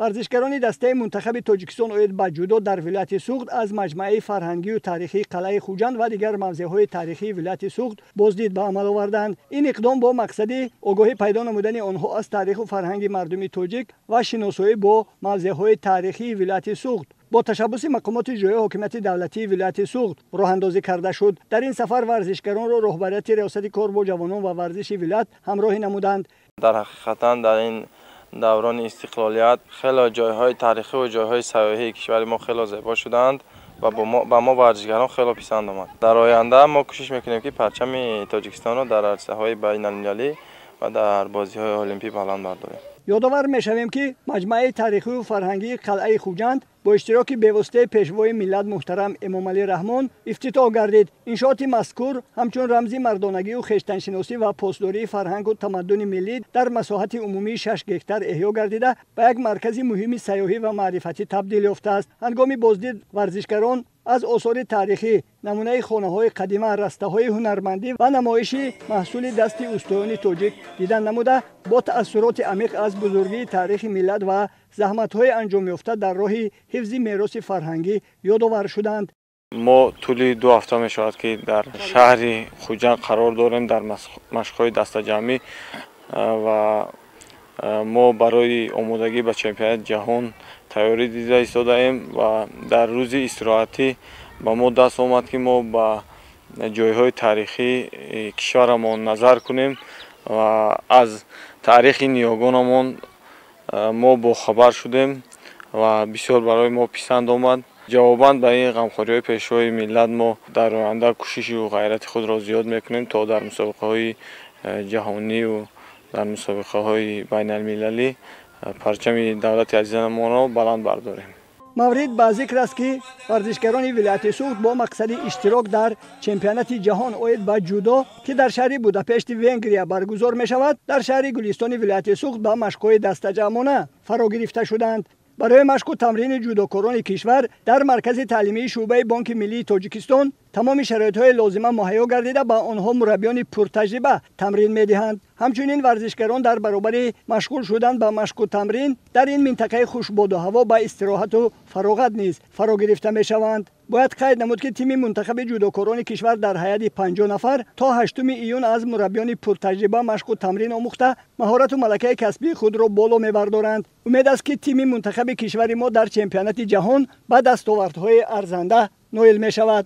Варзишгарони дастаи мунтахаби Тоҷикистон оид ба ҷудо дар вилояти Суғд аз маҷмӯаи фарҳангию таърихии қалъаи Хуҷанд ва дигар мавзеъҳои таърихии вилояти Суғд боздид ба амал оварданд. Ин иқдом бо мақсади огоҳӣ пайдо намудани онҳо аз таъриху фарҳанги мардуми тоҷик ва шиносоӣ бо мавзеъҳои таърихии вилояти Суғд бо ташаббуси мақомоти ҷойи ҳокимияти давлатии вилояти Суғд роҳандозӣ карда шуд. Дар ин сафар варзишгаронро роҳбарияти Риёсати кор бо ҷавонон ва варзиши вилоят ҳамроҳӣ намуданд. Дар ҳақиқатан дар ин даврони истиқлолият хеле ҷойҳои таърихӣ ва ҷойҳои сайёҳии кишвари мо хеле зебо шудаанд ва ба мо варзишгарон хеле писанд омад. Дар оянда мо кӯшиш мекунем, ки парчами Тоҷикистонро дар арсаҳои байналмилалӣ ва дар бозиҳои олимпӣ баланд бардорем. Ёдовар мешавем, ки маҷмӯаи таърихию фарҳангии қалъаи Хуҷанд бо иштироки бевоситаи пешвои миллат муҳтарам Эмомалӣ Раҳмон ифтитоҳ гардид. Иншооти мазкур ҳамчун рамзи мардонагию хештаншиносӣ ва посдории фарҳангу тамаддуни миллӣ дар масоҳати умумии 6 гектар эҳё гардида, ба як маркази муҳими сайёҳӣ ва маърифатӣ табдил ёфтааст. Ҳангоми боздид варзишгарон аз осори таърихӣ, намунаи хонаҳои қадима, растаҳои ҳунармандӣ ва намоиши маҳсули дасти устоёни тоҷик дидан намуда, бо таассуроти амиқ аз бузургии таърихи миллат ва заҳматҳои анҷомёфта дар роҳи ҳифзи мероси фарҳангӣ ёдовар шуданд. Мо тӯли 2 ҳафта мешавад, ки дар шаҳри Хуҷанд қарор дорем дар машқҳои дастаҷамъӣ ва мо барои омодагӣ ба чемпионати ҷаҳон тайёрӣ дида истодаем ва дар рӯзи истироҳатӣ ба мо даст омад, ки мо ба ҷойҳои таърихии кишварамон назар кунем ва аз таърихи ниёгонамон мо бохабар шудем ва бисёр барои мо писанд омад. Ҷавобан ба ин ғамхориҳои пешвои миллат мо дар оянда кӯшишу ғайрати худро зиёд мекунем, то дар мусобиқаҳои ҷаҳонию дар мусобиқаҳои байналмилалӣ парчами давлати азизамонро баланд бардорем. Маврид ба зикр аст, ки варзишгарони вилояти Суғд бо мақсади иштирок дар чемпионати ҷаҳон оид ба ҷудо, ки дар шаҳри Будапешти Венгрия баргузор мешавад, дар шаҳри Гулистони вилояти Суғд ба машқҳои дастаҷамъона фаро гирифта шуданд. Барои машқу тамрини ҷудокорони кишвар дар маркази таълимии шӯъбаи Бонки Миллии Тоҷикистон тамоми шароитҳои лозима муҳайё гардида, ба онҳо мураббиёни пуртаҷриба тамрин медиҳанд. Ҳамчунин варзишгарон дар баробари машғул шудан ба машқу тамрин дар ин минтақаи хушбоду ҳаво ба истироҳату фароғат низ фаро гирифта мешаванд. Бояд қайд намуд, ки тими мунтахаби ҷудокорони кишвар дар ҳайати 50 нафар то 8 июн аз мураббиёни пуртаҷриба машқу тамрин омӯхта, маҳорату малакаи касбии худро боло мебардоранд. Умед аст, ки тими мунтахаби кишвари мо дар чемпионати ҷаҳон ба дастовардҳои арзанда ноил мешавад.